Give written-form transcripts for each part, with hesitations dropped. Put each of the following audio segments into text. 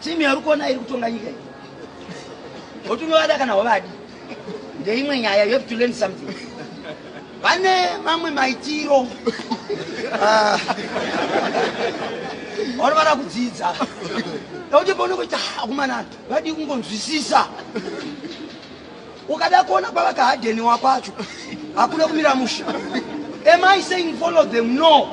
Timu yauri kuona iri kutonga nyika iyi, kuti unovada kana wavadi ndeimwe nyaya. You have to learn something. Vane mamwe maitiro vanofanira kudzidza, nekuti paunenge akumana vadi kungonzwisisa. Ukada kuona kwavakahadheniwa kwacho, hakuna kumira musha. Am I saying follow them? No.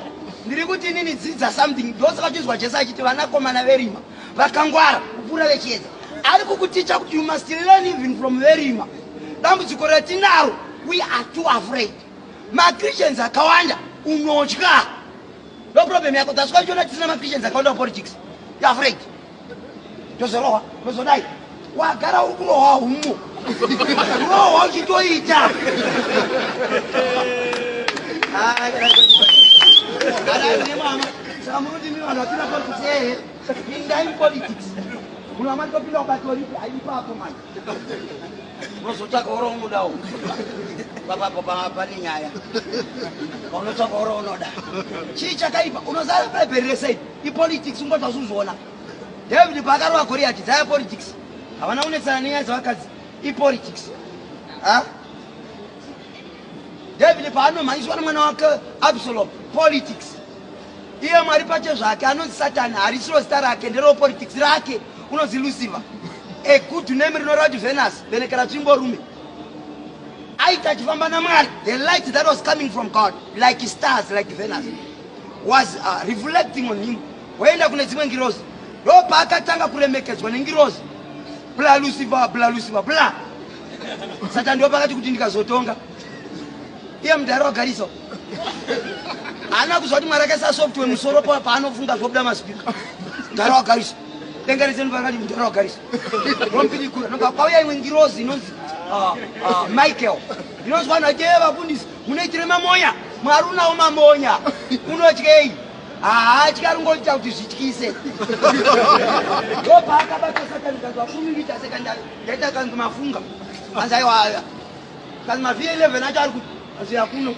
Ndiri kuti inini dzidza something. Ndosaka chizwa Jesu achiti vanakomana verima vakangwara kupfuura vechiedza. Ari kukuticha kuti you must learn even from verima. Dambudziko ratinaro, we are too afraid. MaChristians akawanda unotya, no problem yako. That's why chiona tisina maChristians akawanda politics. You afraid, tozorohwa, tozodai. Wagara uri kurohwa humo, rohwa uchitoita. Saka munoti mi vanhu vapinda politics? Ehe, pindai mupolitics. Munhu wamati topinda kubato ripi? Aipapo manje unozotsvaka uro unodawo. Papapo pane nyaya paunotsvaka uro unoda. Chii chakaipa? Unozara Bhaibheri rese ipolitics. Ungoti wazuzviona David paakarova Goriati, dzaya politics. Havana kunetsana nenyaya dzavakadzi, ipolitics. David paanomhanyiswa nemwana wake Absalom, politics. Iye Mwari pache zvake anonzi Satani, harisiro zita rake, nderepolitics rake. Unonzi Lucifer, a good name rinoreva kuti Venus, benekera tsvimborume. Aita achifamba naMwari. The light that was coming from God like stars, like Venus, was reflecting on him. Waenda kune dzimwe ngirozi. Ndo paakatanga kuremekedzwa nengirozi. Bla Lucifer, bla Lucifer, bla Satan. Ndo pakati kuti ndikazotonga iye mudhara wagarisa, haana kuziva kuti Mwari akaisa software musoro paanofunga zvobuda masipika. Mudhara wagarisa, denga rese pakati mudhara wagarisa romupidikura. Nobva kwauya imwe ngirozi inonzi Michael. Inonzi vanhu vaite vafundisi munoitire mamonya. Mwari unawo mamonya, unotyei? Haatyi, ari ngoita kuti zvityise. Ndopaakabata Satani, kanzi vafumiita seka ndaita, kanzi mafunga, kanzi aiwa, kanzi mavhi 11 acho ari kuti, kanzi yakuno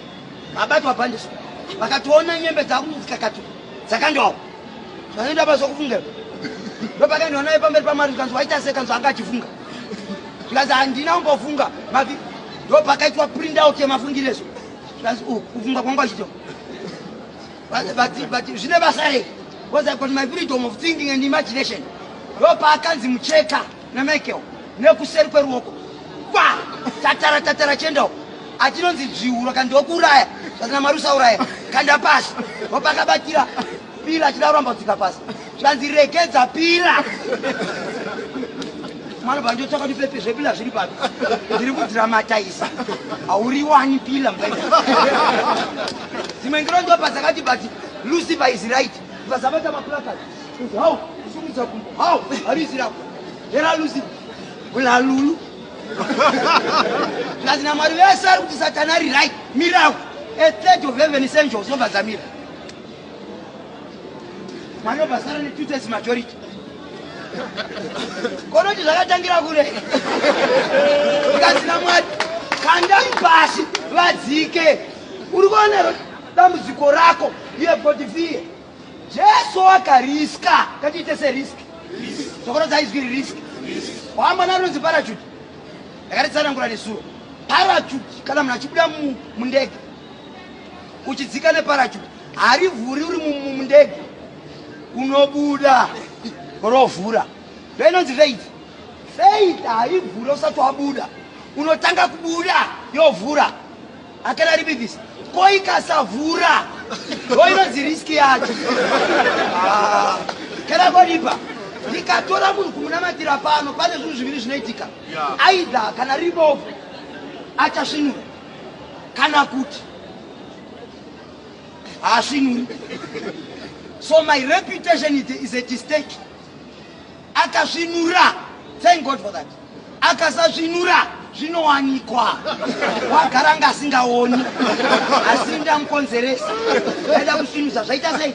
vabatwa bhandiso. Vakatoona nyembe dzakunzikakatu dzakandiwawo zvanoenda basa kufunga. Ndopakaendwa naye pamberi paMwari, kanzi waita se, kanzi anga achifunga, zvikanzi handina kumbofunga mavi. Ndopakaitwa print out yemafungirezo, zvikanzi kufunga kwangu achito. But zvine basa rei? Because I got my freedom of thinking and imagination. Ndopaakanzi mucheka naMichael nekuseri kweruoko kwa tatara tatara chiendawo achinonzi dzviuro kandokuuraya. Zvazina Mwari usauraya, kanda pasi. Ndopakabatira pillar achida kuramba kudzika pasi, zvikanzi regedza pillar. Mwana bva ndotsvaka kuti pepe zvepillar zviri papi. Ndiri kudramatiza, hauriwani pillar muBhaibheri. Dzimwe ngiro ndopa dzakati but Lucifer is right. Vasabata maplacard, hau kusumudza kumbo, hau harisi rako era Lucifer bulalulu. Zvikanzi naMwari vese ari kuti Satani ari right, mirawo. A third of heaven angels nobva dzamira. Mwari obva sara ne two-thirds majority. Konoti zvakatangira kure. Zvikanzi naMwari kandai pasi vadzike. Uri kuonero dambudziko rako? You have got fear. Jesu akariska. Ngatiite serisk zokorodza izwi ririsk. Wamba narinonzi parachute, ndakaritsanangura nesuro. Parachute, kana munhu achibuda mundege uchidzika neparachute, harivhuri uri mundege, unobuda rovhura. Ndoinonzi faith. Faith haivhuri usati wabuda, unotanga kubuda yovhura. Akana ribivisi ko ikasavhura, ndo inonzi risk yacho. Ah, kana kodipa ndikatora munhu kumunamatira pano, pane zvinhu zviviri zvinoitika. Either kana riri bovu achasvinura, kana kuti haasvinuri. So my reputation is at stake. Akasvinura, thank God for that. Akasasvinura, zvinowanikwa wagara nga asingaoni, asi ndamukonzeresa aida kusvinusa. Zvaita sei?